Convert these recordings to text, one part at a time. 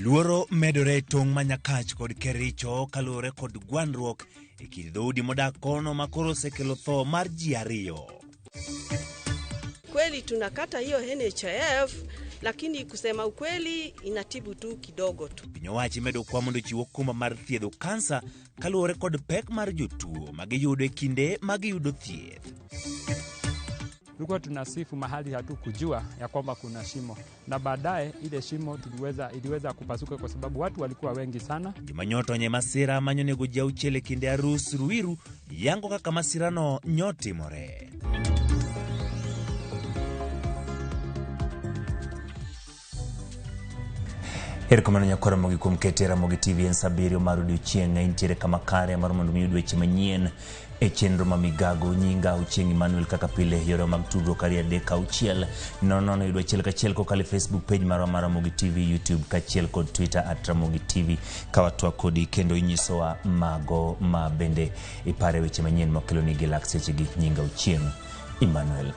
Luoro medore e tong' ma Nyakach kod Kericho kaluwore kod gwandruok e kind dhoudi modak kono ma koro osekelo tho mar ji ariyo. Kweli tunakata hiyo NHIF, lakini kusema ukweli inatibu tu kidogo tu. Piny owacho imedo kwa mondo ochiw okumba mar thiedho kansa kaluwore kod pek mar jotuo ma giyudo e kinde ma giyudo thieth. Tulikuwa tunasifu mahali hatukujua ya kwamba kuna shimo, na baadaye ile shimo iliweza kupasuka kwa sababu watu walikuwa wengi sana. Joma nyoto nye masira manyonego ji auchiel e kinde arus Ruiru yango kaka masirano nyotimore. Erokamano nyakwar Ramogi kuom kete Ramogi TV en saa abiriyo mar odiochieng' intiere kama kare mar mondo mi yud weche manyien e chenro ma migago. Nyinga Ochieng' Emmanuel kaka pile yore mag tudruok ariyo adek auchiel nono nono yudo achiel kachiel kokalo e Facebook page marwa mar Ramogi TV, YouTube kaachiel kod Twitter at Ramogi TV ka watwak kodi kendo inyisowa mago ma bende ipare weche manyien makeloni gi lak sechegi. Nyinga Ochieng' Emmanuel.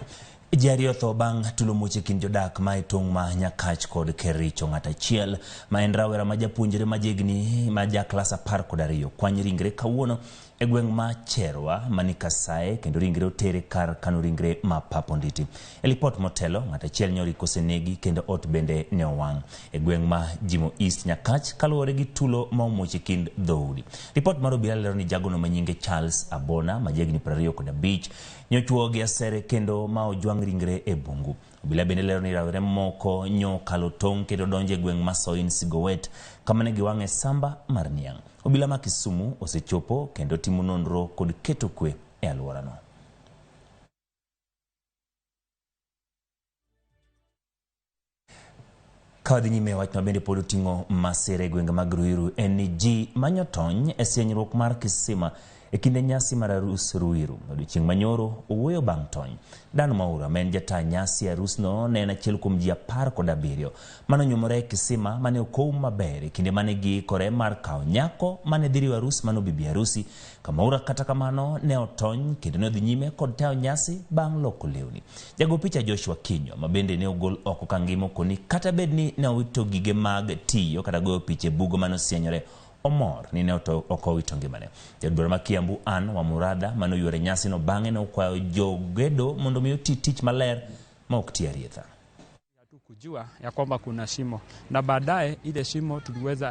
Ji ariyo otho bang' tulo muoch e kind jodak ma e tong' ma Nyakach kod Kericho. Ng'at achiel ma en rawera ma japuonjre ma jahigni ma ja klas 12 kwany ringre kawuono e gweng' ma Cherwa mani Kasae kendo ringre otere kar kano ringre ma Pap Onditi. E lipot motelo, ng'at achiel nyori kosenegi kendo ot bende ne owang' e gweng' ma Jimo East Nyakach kaluwore gi tulo ma omuoch e kind dhoudi. Lipot mar obila lero ni jagono ma nyinge Charles Abona ma jahigni 25 nyochuo gi asere kendo ma ojwang' ringre e bungu. Obila bende lero ni rawere moko nyo kalo tong' kendo donjo e gweng' ma Soin Sigowet kama ne giwang'e samba mar niang'. Obila ma Kisumu osechopo kendo timo nonro kod keto kwe e alworano. Ka wadhi nyime wach ma bende pod oting'o masira e gwenge mag Ruiru en ni ji manyo tony e sienyruok mar kisima e kinde nyasi mar arus Ruiru. Odiochieng' manyoro owuoyo bang' tony. Dan Mwaura ma en jata nyasi e arusno ne en achiel kuom ji 17 manonyumore e kisima mane ok oum maber e kinde mane giikore mar kawo nyako mane dhi riwo arus mano bibi arusi. Kamaura kata kamano ne otony kendo ne odhi nyime kod tayo nyasi bang' loko lewni. Jago picha Joshua Kinyo ma bende ne ogol oko ka ngima okoni kata bed ni ne owito gige mag tiyo kata goyo picha e bugo mane osienyore omor ni ne ok owito ngimane. Jaod bura ma Kiambu Ann Wamuradha mane oyuoro e nyasino bang'e ne okwayo jogedo mondo mi oti tich maler ma ok ti arietha. Hatukujua ya kwamba kuna shimo, na baadaye ile shimo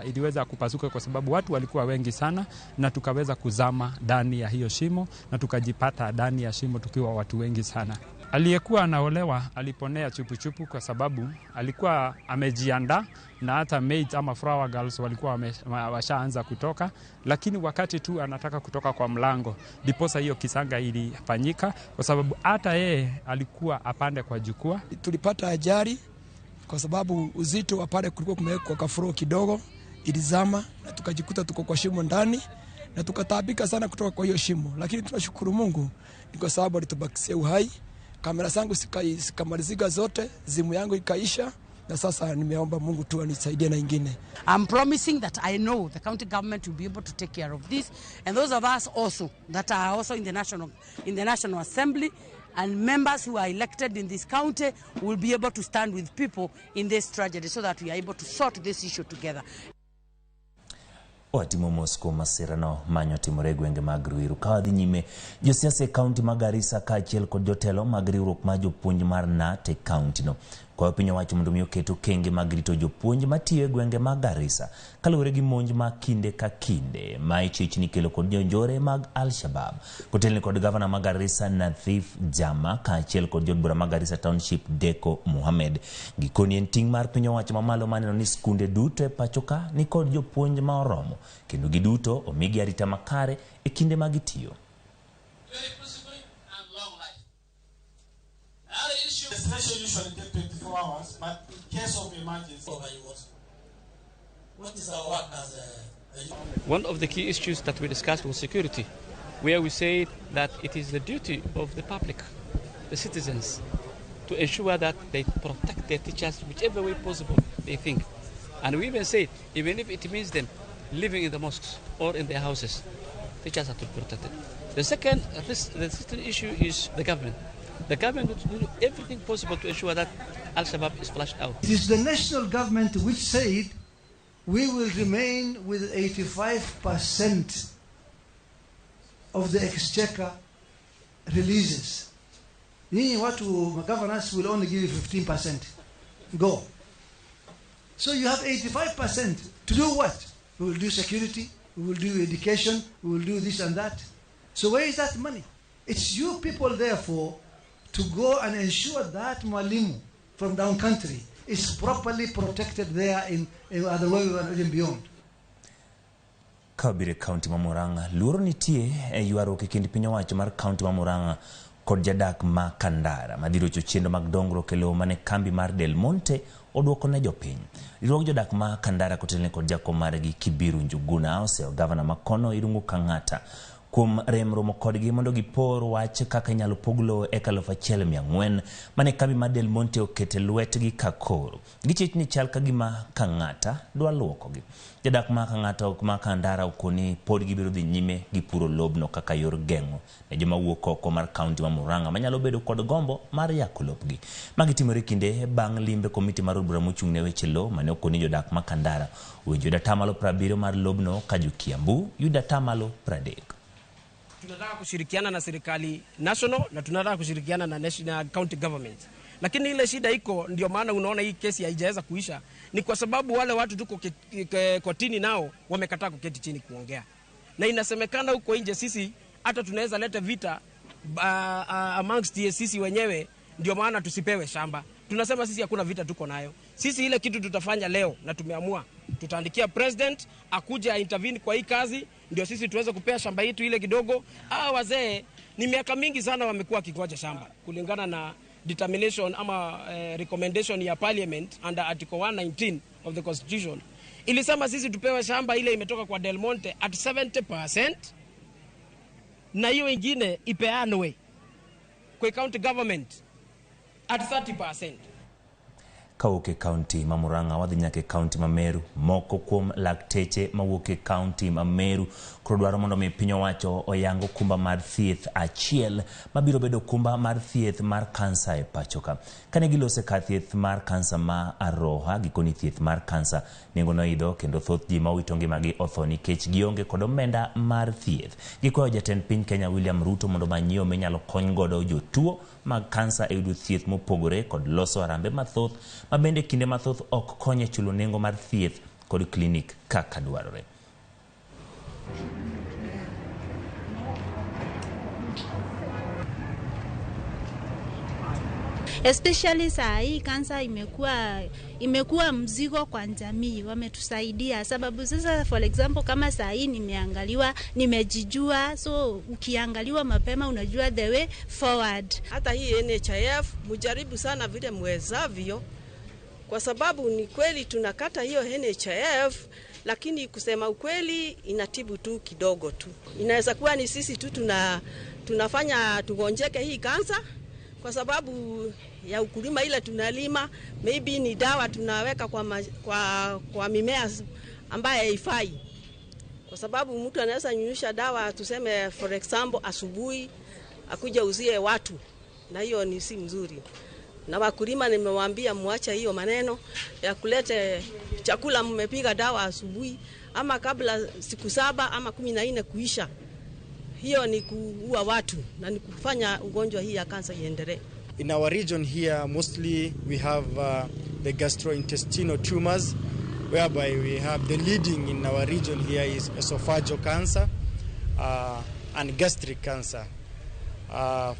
iliweza kupasuka kwa sababu watu walikuwa wengi sana, na tukaweza kuzama ndani ya hiyo shimo na tukajipata ndani ya shimo tukiwa watu wengi sana. Aliyekuwa anaolewa aliponea chupuchupu kwa sababu alikuwa amejiandaa na hata maids ama flower girls walikuwa washaanza kutoka, lakini wakati tu anataka kutoka kwa mlango ndiposa hiyo kisanga ilifanyika, kwa sababu hata yeye alikuwa apande kwa jukwaa. Tulipata ajali kwa sababu uzito wa pale kulikuwa kumewekwa kafuro kidogo, ilizama na tukajikuta tuko kwa shimo ndani na tukataabika sana kutoka kwa hiyo shimo, lakini tunashukuru Mungu ni kwa sababu alitubakisia uhai. Kamera zangu zikamalizika zote, simu yangu ikaisha, na sasa nimeomba Mungu tu anisaidie na ingine. I'm promising that I know the county government will be able to take care of this, and those of us also that are also in the National Assembly and members who are elected in this county will be able to stand with people in this tragedy so that we are able to sort this issue together. Watimo mos kuom masirano manyo timore e gwenge mag Ruiru. Ka wadhi nyime, josiasa e kaunti ma Garissa kaachiel kod jotelo mag riwruok mar jopuonj mar KNUT e kaunti no kwayo piny owacho mondo mi oket okenge mag rito jopuonj matiyo e gwenge mag Garissa kaluwore gi monj ma kinde ka kinde ma ichich ni kelo kod jonjore mag Al-Shabaab. Kotelni kod gavana ma Garissa Nathif Jama kaachiel kod jod bura ma Garissa Township Deko Mohamed. Gikoni en ting' mar piny owacho mamalo maneno ni skunde duto e pacho ka ni kod jopuonj ma oromo kendo giduto omigi arita makare e kinde ma gitiyo. Legislation usually take 24 hours, but in case of emergency. What is our work as a One of the key issues that we discussed was security, where we said that it is the duty of the public, the citizens, to ensure that they protect their teachers whichever way possible they think. And we even said, even if it means them living in the mosques or in their houses, teachers are to be protected. The second issue is the government. The government will do everything possible to ensure that Al-Shabaab is flushed out. It is the national government which said We will remain with 85% of the exchequer releases. Nyinyi watu governors will only give you 15%. Go. So you have 85% to do what? We will do security, we will do education, we will do this and that. So where is that money? It's you people, therefore, to go and ensure that mwalimu from down country is properly protected there in Adalwewe and even beyond. Ka wabiro e kaunti ma Murang'a, luoro nitie e ywaruok e kind piny owacho mar kaunti ma Murang'a kod jadak ma Kandara madhi rocho chenro mag dongruok e lowo mane kambi mar Del Monte oduoko ne jopiny. Riwruog jodak ma Kandara kotelne kod jakom margi Kibiru Njuguna oseyo gavana ma kono Irungu Kang'ata kuom rem romo kodgi mondo gipor wach kaka inyalo pog lowo eka 1400 mane kambi mar Del Monte okete lwetgi ka koro. Gichich ni chal ka gima Kang'ata dwa luokogi. Jadak ma Kang'ata ma Kandara okoni pod gibiro dhi nyime gi puro lobno kaka yor geng'o ne joma wuok oko mar kaunti ma Murang'a manyalo bedo kod gombo mar yako lopgi. Magi timore kinde bang' limbe komiti mar od bura mochung' ne weche lowo mane okoni jodak ma Kandara owinjo yud 70% mar lobno ka jo Kiambu yud 30%. Tunataka kushirikiana na serikali national na tunataka kushirikiana na national county government. Lakini ile shida iko, ndio maana unaona hii kesi haijaweza kuisha, ni kwa sababu wale watu tuko kotini nao wamekataa kuketi chini kuongea. Na inasemekana huko nje sisi hata tunaweza leta vita amongst sisi wenyewe, ndio maana tusipewe shamba. Tunasema sisi hakuna vita tuko nayo. Sisi ile kitu tutafanya leo na tumeamua tutaandikia president akuje intervene kwa hii kazi, ndio sisi tuweze kupea shamba yetu ile kidogo. Wazee ni miaka mingi sana wamekuwa kigoja shamba kulingana na determination ama recommendation ya parliament under article 119 of the constitution. Ilisema sisi tupewe shamba ile imetoka kwa Del Monte at 70% na hiyo ingine ipeanwe kwa county government at 30%. Kawuok e kaunti ma Murang'a wadhi nyaka e kaunti ma Meru. Moko kuom lakteche mawuok e kaunti ma Meru koro dwaro mondo mi piny owacho oyang okumba mar thieth achiel mabiro bedo okumba mar thieth mar kansa e pacho ka. Kane gilose kar thieth mar kansa ma Aroha, gikoni thieth mar kansa nengo noidho kendo thoth ji ma owito ngimagi otho nikech gionge kod omenda mar thieth. Gikwayo jatend piny Kenya William Ruto mondo omany yo minyalo kony godo jotuo mag kansa e yudo thieth mopogore kod loso arambe mathoth ma bende kinde mathoth ok kony e chulo nengo mar thieth kod klinik kaka dwarore. Especially saa hii kansa imekuwa mzigo kwa jamii, wametusaidia sababu sasa for example kama saa hii nimeangaliwa, nimejijua, so ukiangaliwa mapema unajua the way forward. Hata hii NHIF mujaribu sana vile mwezavyo, kwa sababu ni kweli tunakata hiyo NHIF, lakini kusema ukweli inatibu tu kidogo tu. Inaweza kuwa ni sisi tu tunafanya tugonjeke hii kansa kwa sababu ya ukulima ile tunalima, maybe ni dawa tunaweka kwa mimea ambaye haifai. Kwa sababu mtu anaweza nyunyusha dawa tuseme for example asubuhi akuja uzie watu, na hiyo ni si mzuri. Na wakulima nimewaambia muache hiyo maneno ya kulete chakula mmepiga dawa asubuhi ama kabla siku 7 ama 14 kuisha. Hiyo ni kuua watu na ni kufanya ugonjwa hii ya kansa iendelee. In our region here mostly we have the gastrointestinal tumors, whereby we have the leading in our region here is esophageal cancer and gastric cancer,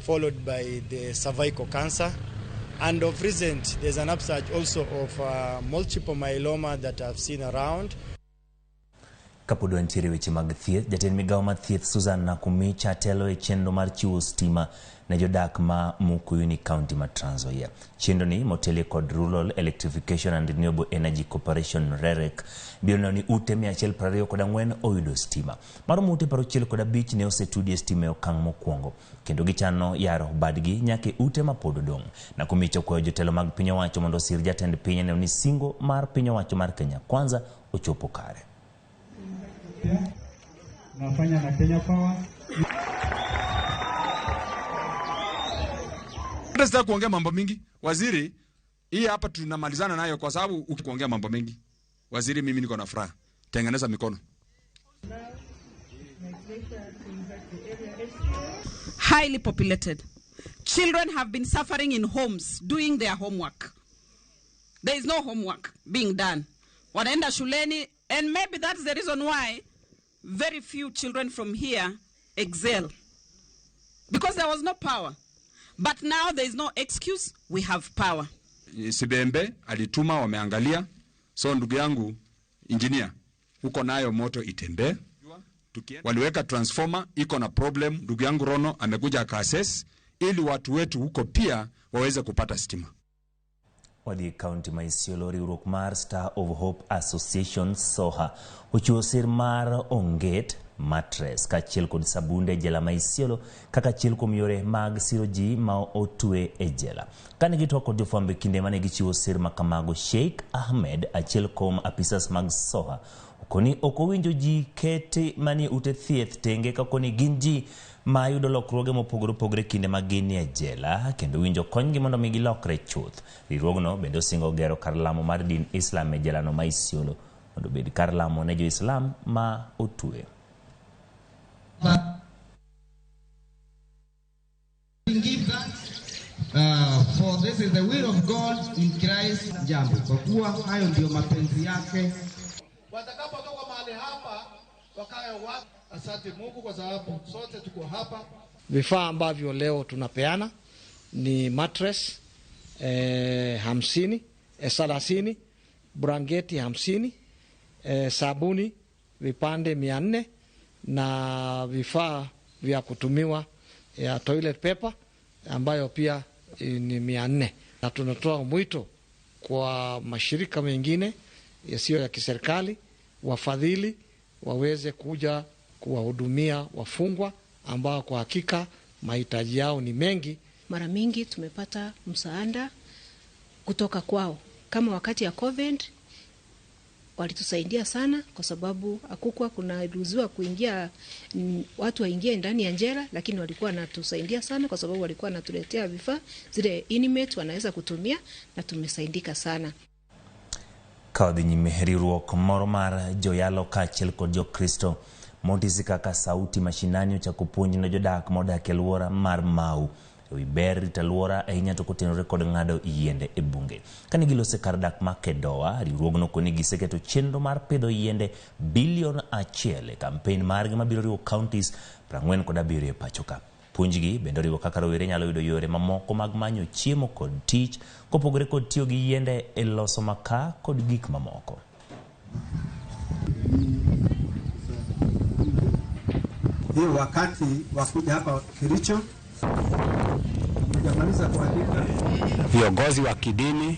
followed by the cervical cancer. And of recent, there's an upsurge also of multiple myeloma that I've seen around. Kapod wantiere weche mag thieth, jatend migawo mar thieth Susan Nakumicha telo e chenro mar chiwo stima ne jodak ma Mukuyuni County ma Trans Nzoia. Chenro ni motelie kod Rural Electrification and Renewable Energy Corporation REREC biro neno ni ute 124 oyudo stima. Maromo ute 65 ne osetudi e stima e okang' mokwongo, kendo gichano yaro badgi nyaka e ute mapod odong'. Nakumicha okwayo jotelo mag piny owacho mondo osir jatend piny neno ni singo mar piny owacho mar Kenya Kwanza ochopo kare. Nafanya na Kenya Power. Hata sitaki kuongea mambo mingi. Waziri, hii hapa tunamalizana nayo kwa sababu ukikuongea mambo mingi. Waziri, mimi niko na furaha. Tengeneza mikono. Highly populated. Children have been suffering in homes doing their homework. There is no homework being done. Wanaenda shuleni, and maybe that's the reason why very few children from here excel. Because there was no power. But now there is no excuse, we have power. Sibembe alituma, wameangalia. So ndugu yangu engineer, uko nayo moto itembee. Waliweka transformer iko na problem. Ndugu yangu Rono amekuja aka-assess ili watu wetu huko pia waweze kupata stima. Wadhi kaunti ma Isiolo, riwruok mar Star of Hope Association SOHA ochiwo sir mar onget, mattress kaachiel kod sabunde e jela ma Isiolo kaka achiel kuom yore mag siro ji ma otwe e jela. Kane gitwak kod jofwambo e kinde mane gichiwo sir makamago, Sheikh Ahmed, achiel kuom apisas mag SOHA, okoni ok owinjo ji keti manie ute thieth tenge kakoni gin ji ma yudo lokruoge mopogore opogore kinde ma gin e jela kendo winjo konygi mondo mi gilokre chuth. Riwruogno bende osingo gero kar lamo mar din Islam e jelano ma Isiolo mondo obed kar lamo ne jo-Islam ma otwe. Give thanks, for this is the will of God in Christ. Jambo, kwa kuwa hayo ndio mapenzi yake. Watakapotoka mahali hapa wakae wapi? Asante Mungu kwa sababu sote tuko hapa. Vifaa ambavyo leo tunapeana ni mattress 50, 30, brangeti 50, sabuni vipande 400 na vifaa vya kutumiwa ya toilet paper ambayo pia ni 400. Na tunatoa mwito kwa mashirika mengine yasiyo ya kiserikali, wafadhili waweze kuja kuwahudumia wafungwa ambao kwa hakika mahitaji yao ni mengi. Mara mingi tumepata msaada kutoka kwao. Kama wakati ya COVID walitusaidia sana kwa sababu hakukuwa kunaruhusiwa kuingia watu waingie ndani ya jela, lakini walikuwa wanatusaidia sana kwa sababu walikuwa wanatuletea vifaa zile inmate wanaweza kutumia na tumesaidika sana. Ka dhi nyime, riwruok moro mar joyalo kaachiel kod jokristo mondisi kaka Sauti Mashinani ochako puonj ne jodak modak e alwora mar Mau ewi ber rito alwora ahinya to kotenore kod ng'ado yiende e bunge. Kane gilose kar dak ma Kedowa, riwruogno koni giseketo chenro mar pidho yiende bilion 1 e kampen margi mabiro riwo counties 47 e pacho ka. Puonjgi bende oriwo kaka rowere nyalo yudo yore mamoko mag manyo chiemo kod tich kopogore kod tiyo gi yiende e loso makaa kod gik mamoko. Hiyo wakati wa kuja hapa Kericho hujamaliza kuandika. Viongozi wa kidini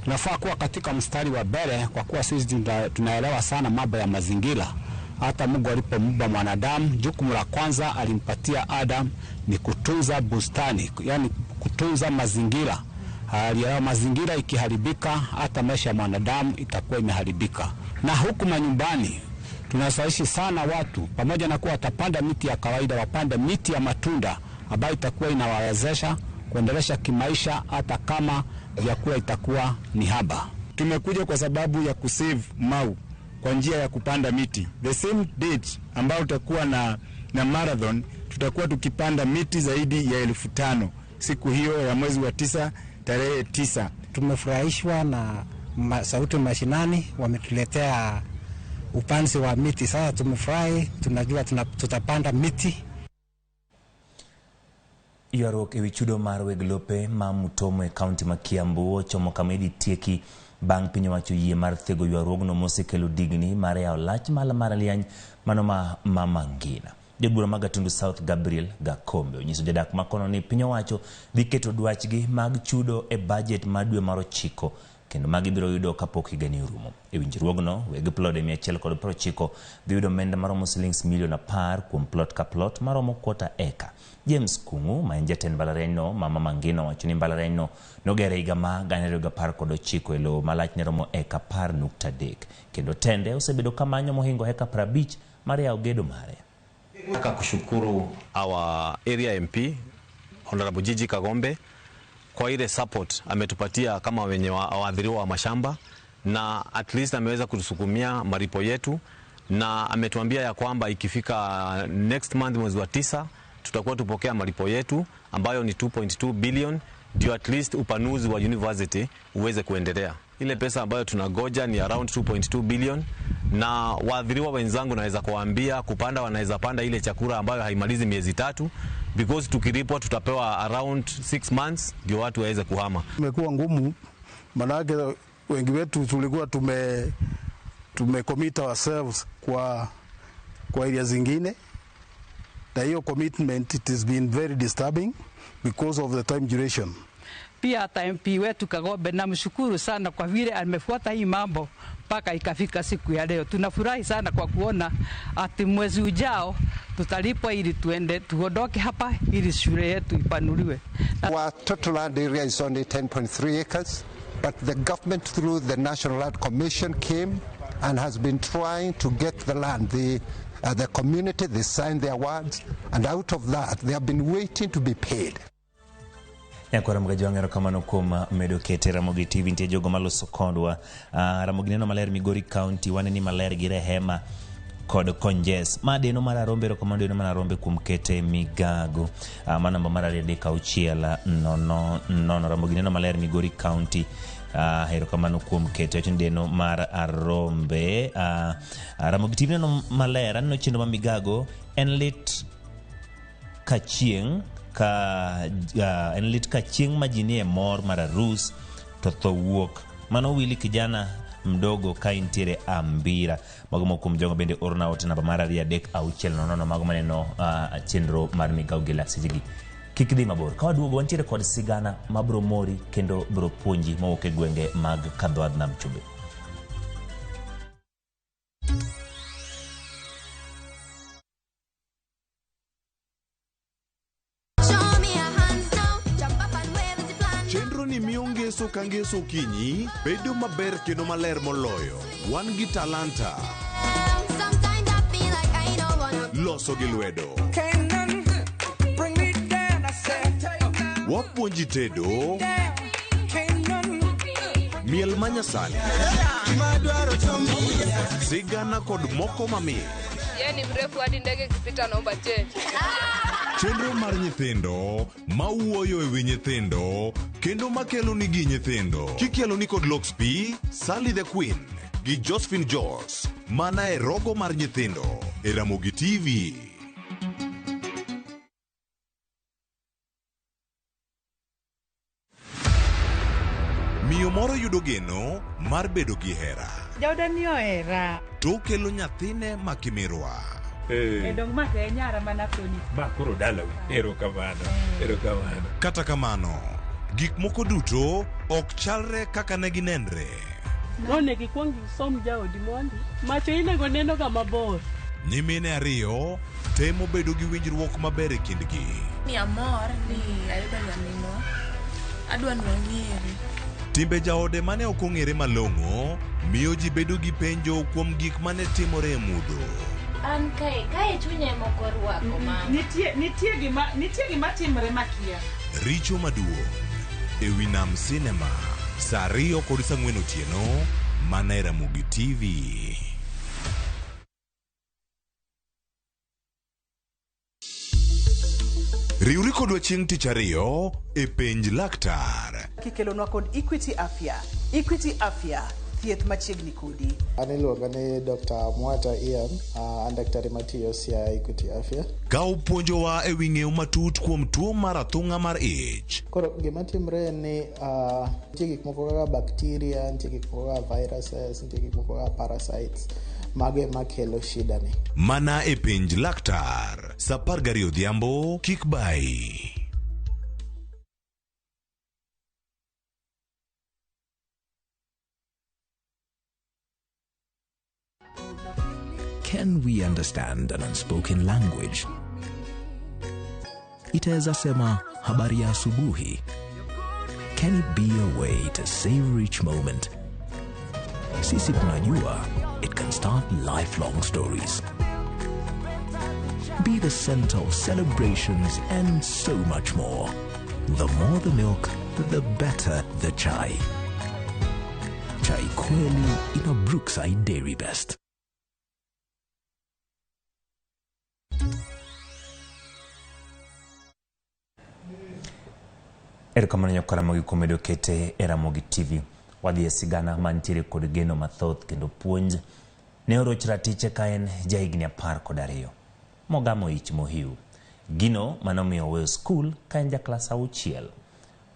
tunafaa kuwa katika mstari wa mbele kwa kuwa sisi tunaelewa sana mambo ya mazingira. Hata Mungu alipomuumba mwanadamu, jukumu la kwanza alimpatia Adam ni kutunza bustani, yani kutunza mazingira. Hali ya mazingira ikiharibika, hata maisha ya mwanadamu itakuwa imeharibika. Na huku manyumbani tunashawishi sana watu, pamoja na kuwa watapanda miti ya kawaida, wapande miti ya matunda ambayo itakuwa inawawezesha kuendelesha kimaisha hata kama vyakula itakuwa ni haba. Tumekuja kwa sababu ya kusave Mau kwa njia ya kupanda miti. The same date ambayo tutakuwa na marathon, tutakuwa tukipanda miti zaidi ya 5,000 siku hiyo ya mwezi wa 9 tarehe 9. Tumefurahishwa na Sauti Mashinani, wametuletea upanzi wa miti. Sasa tumefurahi, tunajua tutapanda miti. Ywaruok ewi chudo mar weg lope ma Mutomo e kaunti ma Kiambu ochomo kama idhi tieki bang' piny owacho yie mar thego ywaruogno mosekelo digni mar yawo lach mala mar liany mano ma Mama Ngina. Jod bura ma Gatundu South Gabriel Gakombe onyiso jodak makono ni piny owacho dhi keto dwachgi mag chudo e bajet mar dwe mar 9 kendo magi biro yudo kapok higani orumo. E winjruogno, weg plode 190 dhi yudo omenda maromo silings milion 10 kuom plot ka plot maromo 1/4 eka. James Kungu ma en jatend mbalarianyno ma Mama Ngina owacho ni mbalarianyno nogere higa ma 2019 e lowo malachne romo eka 10.3 kendo tende osebedo kamanyo mohingo eka 50 mar yawo gedo mare. Nataka kushukuru our area MP Honorable Gigi Kagombe kwa ile support ametupatia kama wenye waathiriwa wa mashamba, na at least ameweza kutusukumia malipo yetu, na ametuambia ya kwamba ikifika next month mwezi wa 9 tutakuwa tupokea malipo yetu ambayo ni 2.2 billion, ndio at least upanuzi wa university uweze kuendelea. Ile pesa ambayo tunagoja ni around 2.2 billion, na waathiriwa wenzangu naweza kuwaambia kupanda, wanaweza panda ile chakula ambayo haimalizi miezi 3, because tukilipwa tutapewa around 6 months ndio watu waweze kuhama. Imekuwa ngumu, manake wengi wetu tulikuwa tume commit ourselves kwa area zingine, na hiyo commitment it has been very disturbing because of the time duration. Pia hata MP wetu Kagombe namshukuru sana kwa vile amefuata hii mambo mpaka ikafika siku ya leo. Tunafurahi sana kwa kuona ati mwezi ujao tutalipwa ili tuende tuondoke hapa ili shule yetu ipanuliwe. Our total land area is only 10.3 acres, but the government through the National Land Commission came and has been trying to get the land. The community, they signed their words, and out of that they have been waiting to be paid. Nyakwara mga jwang' erokamano kuom medo kete Ramogi TV. Nitie jogo maloso kodwa. Ramogi neno maler Migori County, waneni maler gi Rehema kod Konjes. Ma deno mar Arombe, erokamano deno mar Arombe kuom kete migago. Ma namba mar 2 3 6 0 0. Ramogi neno maler Migori County. Erokamano kuom kete wacho ni deno mar Arombe. Ramogi TV neno maler, aneno chenro ma migago en lit ka chieng' ka en lit ka chieng' ma ji nie mor mar arus to tho wuok. Mano wili kijana mdogo ka intiere Ambira. Mago moko kuom jogo bende orna ote namba mar 2 3 6 0 mago maneno chenro mar migago gi lak sechegi. Kik dhi mabor. Ka waduogo wantiere kod sigana mabro mori kendo bro puonji mowuok e gwenge mag Kadhoadh Nam Chumbi. Chenro ni miyo ngeso ka ngeso okinyi bedo maber kendo maler moloyo. Wan gi talanta, loso gi lwedo, wapuonji tedo, miel manyasani, sigana kod moko mamit. Yeye ni mrefu hadi ndege ikipita naomba change. Chenro mar nyithindo mawuoyo ewi nyithindo kendo makelo nigi nyithindo kikelo ni kod Lox P, Sally the Queen gi Josephine Jos, mana e rogo mar nyithindo e Ramogi TV. Miyo moro yudo geno mar bedo gi hera. Jaoda ni ohera. To kelo nyathine ma kimirwa. E dong' ma to e nyara mana koni. Ma koro dalau. Erokamano. Erokamano. Kata kamano, gik moko duto ok chalre kaka ne ginenre. Nonego ikwong isom jaodi mondi. Macho inego neno ga mabor. Nyimine ariyo temo bedo gi winjruok maber e kindgi. Ni amor ni ayudo nyaminwa. Adwa ni wang'ere. Timbe jaode mane ok ong'ere malong'o miyo ji bedo gi penjo kuom gik mane timore e mudho. An kae chunya ema ok orwako mama. Nitie gima timore makia. Richo maduong' ewi Nam Cinema saa 2 kod saa 4 otieno mana e Ramogi TV. Riwri kodwa chieng' tich ariyo e Penj Laktar. Kikelonwa kod Equity Afya. Equity Afya, thieth machiegni kodi. An iluonga ni Dr. Mwata Ian, an daktari matiyo Siaya Equity Afya. Ka upuonjowa e wi ng'eyo matut kuom tuo mar athung'a mar ich. Koro gima timre en ni nitie gik moko kaka bacteria, nitie gik moko kaka viruses, nitie gik moko kaka parasites. Mago ema kelo shida ni. Mana e Penj Laktar, saa 12 odhiambo, kik bayi. Can we understand an unspoken language? Itaweza sema habari ya asubuhi. Can it be a way to savor each moment? Sisi tunajua it can start lifelong stories. Be the center of celebrations and so much more. The more the milk, the better the chai. Chai kweli ina Brookside Dairy Best. Erokamano nyaka Ramogi kuom medo kete e Ramogi TV. Wadhi e sigana mantiere kod geno mathoth kendo puonj. Ne oroch ratiche ka en jahigni 12. Mogamo ich mohiu. Gino manomiyo oweyo skul ka en jaklas 6.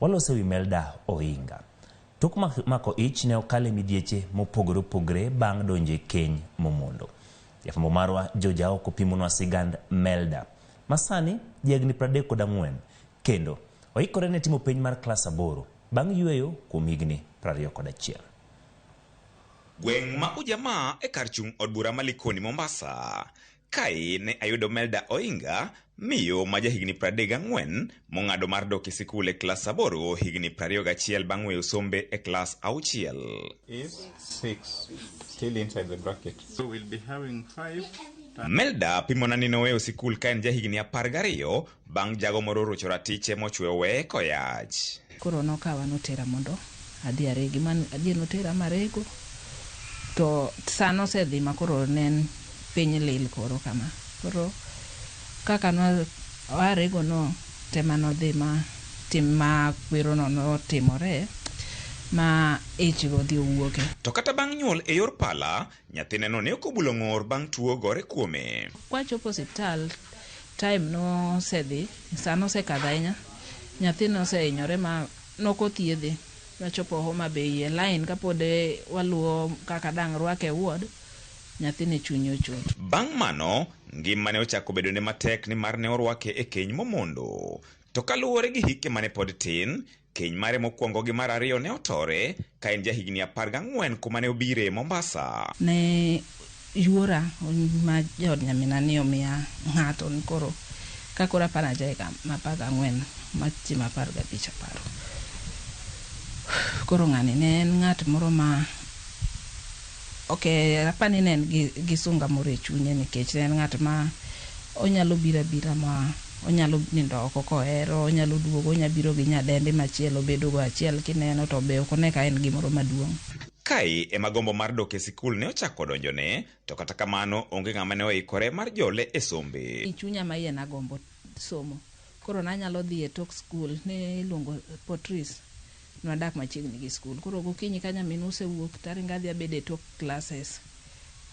Walose wi Melda Oinga. Tok mako ich ne okale midhieche mopogore opogore bang' donjo e keny momondo. Jafwambo marwa George Aoko pimonwa sigand Melda. Masani jahigni 34 kendo oikore ne timo penj mar klas 8 bang' yweyo kuom higni 21. Gweng' ma ujamaa e kar chung' od bura ma Likoni Mombasa. Kae ne ayudo Melda Oinga, miyo ma jahigni 34 mong'ado mar dok e sikul e klas 8 higni 21 bang' weyo sombe e klas 6. Is 6 still inside the bracket. So we'll be having 5. Melda pimona ni noweyo sikul ka en jahigni 12 bang' jago moro rocho ratiche mochweyo weye koyach. Koro nokawa notera mondo adhi aregi, man adier notera marego to sa nosedhi ma koro ne en piny lil koro kama. Koro kaka no arego no tema nodhi ma tim ma kwero no notimore ma ich go dhi owuoke. To kata bang' nyuol e yor pala, nyathine no ne ok obulo ng'or bang' tuo gore kuome. Kwachopo osiptal, time nosedhi, sa nosekadho ahinya. Nyathi nosehinyore ma nokothiedhe. Wachopo Homa Bay e line kapod waluwo kaka dang' rwake e ward, nyathi ne chunye ochot. Bang' mano, ngima ne ochako bedone matek nimar ne orwake e keny momondo. To kaluwore gi hike mane pod tin, keny mare mokwongo gi mar ariyo ne otore ka en jahigni 14 kuma ne obire Mombasa. Ne yuora ma jaod nyamina ni omiya ng'ato ni koro ka koro aparo ajahiga 14 matimo 15 aparo. Koro ng'ani ne en ng'at moro ma ok apani ne en gi sunga moro e chunye nikech ne en ng'at ma onyalo biro abira ma onyalo nindo oko kohero, onyalo duogo, onyalo biro gi nyadendi machielo bedo go achiel kineno to be ok one ka en gimoro maduong'. Kae ema gombo mar dok e sikul ne ochako donjone, to kata kamano onge ng'ama ne oikore mar jole e sombe. E chunya ma iye nagombo somo. Koro nanyalo dhi e tok skul, ne iluongo Potris. Nwadak machiegni gi skul. Koro gokinyi ka nyaminwa osewuok taringo adhi abedo e tok classes.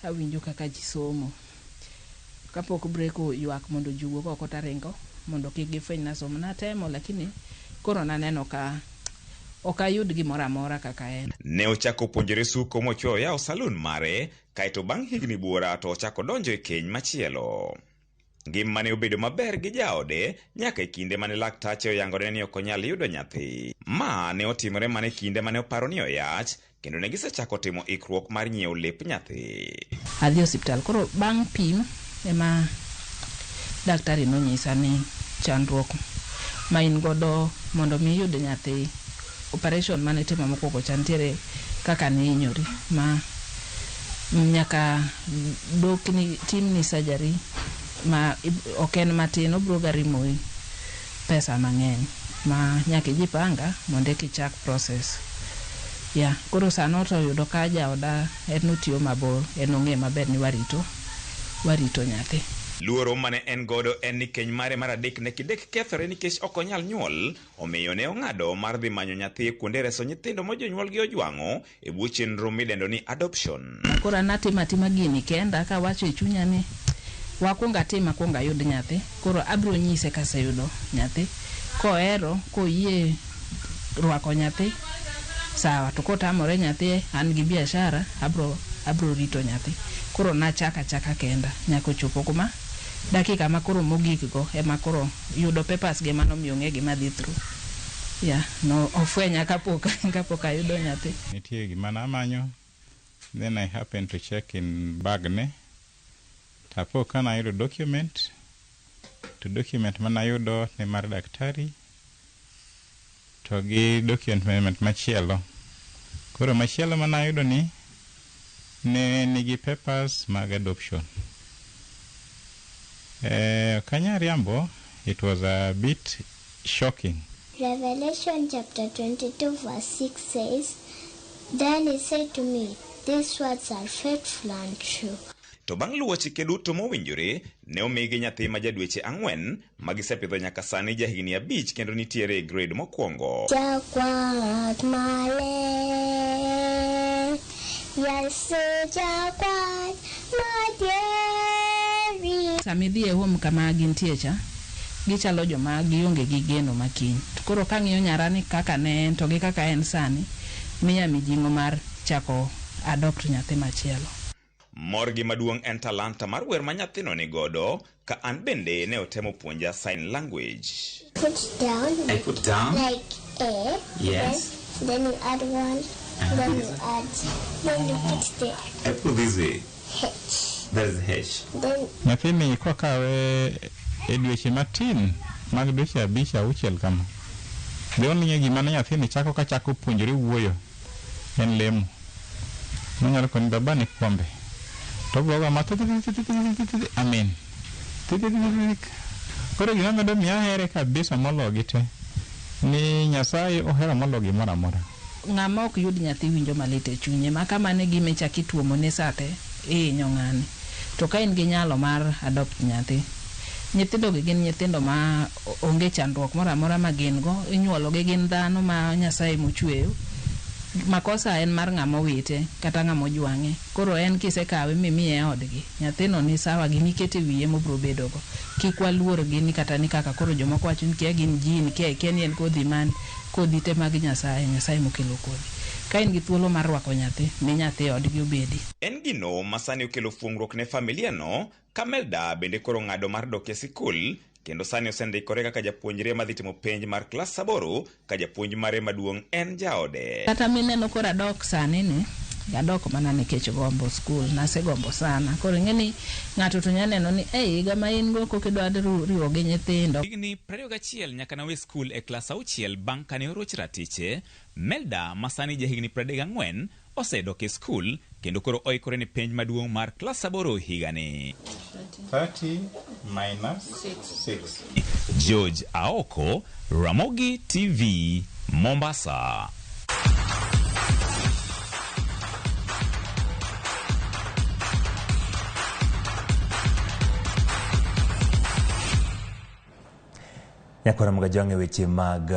Awinjo kaka ji somo. Kapok break oywak mondo ji owuog oko taringo mondo kik gifweny na somo. Natemo lakini koro naneno ka ok ayud gimoro amora kaka en. Ne ochako puonjore suko mochweyo oyawo salun mare, kaeto bang' higni buora to ochako donjo e keny machielo. Ngima ne obedo maber gi jaode nyaka e kinde mane laktache oyangore ni ok onyal yudo nyathi. Ma ne otimore mana e kinde mane oparo ni oyach, kendo ne gisechako timo ikruok mar nyiewo lep nyathi. Adhi osiptal. Koro bang' pim ema daktari nonyisa ni chandruok ma in godo mondo mi iyud nyathi, operation mane itimo mokwongo cha nitiere kaka ne ihinyori ma nyaka dokni timni surgery ma ok en matin, obiro ga rimoi pesa mang'eny ma nyaka ijipanga mondo eka ichak process. Ya, koro sano to oyudo ka jaoda en notiyo mabor, en ong'e maber ni warito nyathi. Luoro mane en godo en ni keny mare mar adek ne kidek kethore nikech ok onyal nyuol, omiyo ne ong'ado mar dhi manyo nyathi kuonde reso nyithindo ma jonyuolgi ojwang'o e bwo chenro midendo ni adoption. Koro an atimo atima gini kenda kawacho e chunya ni wakwongo atim akwongo ayud nyathi. Koro abiro nyise kaseyudo nyathi. Kohero, koyie rwako nyathi, sawa. To kotamore nyathi, an gi biashara, abro rito nyathi. Koro nachako achaka kenda nyaka ochopo kuma dakika ma koro mogik go ema koro yudo papers gi ema nomiyo ong'e gima dhi through. Ya, no ofwenya kapok ayudo nyathi. Nitie gima namanyo, then I happened to check in bag ne. Tapo ka nayudo document, to document manayudo ne mar daktari to gi document machielo. Koro machielo manayudo ni ne nigi papers mag adoption. Ok anyal riambo, it was a bit shocking. Revelation chapter 22 verse 6 says, Then he said to me, These words are faithful and true. To bang' luwo chike duto mowinjore, ne omigi nyathi ma ja dweche 4 ma gisepidho nyaka sani jahigni 5 kendo nitiere e grade mokwongo. Jakwath maler, Yesu jakwath madieri. Sama idhi e home kama gintie cha, gichalo joma gionge gi geno ma kiny. To koro kang'iyo nyara ni kaka ne en to gi kaka en sani, miya mijing'o mar chako adopt nyathi machielo. Morgi maduong' en talanta mar wer ma nyathino ni godo, ka an bende ne otemo puonja sign language. Put down. I put down. Like A. Yes. Then you add one. Then you add. Then you put the I put this way. H. That is H. Then Nyathini kokawe e dweche matin mag dweche 5 6 kama. The only gima ne nyathini chako ka chako puonjore wuoyo en lemo. Nonyalo koni baba ni kombe. To obiro ma amen. Koro gima medo miya ahere kabisa moloyo gi te ni Nyasaye ohero moloyo gimoro amora. Ng'ama ok yud nyathi winjo malit e chunye ma kama ne gima ichako ituomo ne sate ihinyo ng'ani. To ka in gi nyalo mar adopt nyathi, nyithindo gi gin nyithindo ma onge chandruok moro amora ma gin go, inyuolo gi gin dhano ma Nyasaye mochweyo. Makosa en mar ng'ama owite kata ng'ama ojwang'e. Koro en kisekawe mimiye e odgi, nyathino ni sawa gimiketo e wiye mobiro bedogo. Kik waluor gi ni kata ni kaka koro jomoko wacho ni kia gin jin, kia ni en kodhi mane, kodhi te mag Nyasaye, Nyasaye mokelo kodhi. Ka in gi thuolo mar rwako nyathi, mi nyathi e odgi obedi. En gino ma sani okelo fuong'ruok ne familia no, ka Melda bende koro ng'ado mar dok e sikul, kendo sani osendikore kaka japuonjre madhi timo penj mar klas 8 ka japuonj mare maduong' en jaode. Kata mineno koro adok sani ni, adok mana nikech gombo skul, nasegombo sana. Koro ing'e ni ng'ato to nyalo neno ni, ei, higa ma in go koka idwa riwo gi nyithindo. Higni 21 nyaka nawe skul e klas 6 bang' kane oroch ratiche, Melda ma sani jahigni 34 osedok e skul kendo koro oikore ne penj maduong' mar klas 8 higani. 30 minus 6. George Aoko, Ramogi TV, Mombasa. Nyakwara Mogajwang' e weche mag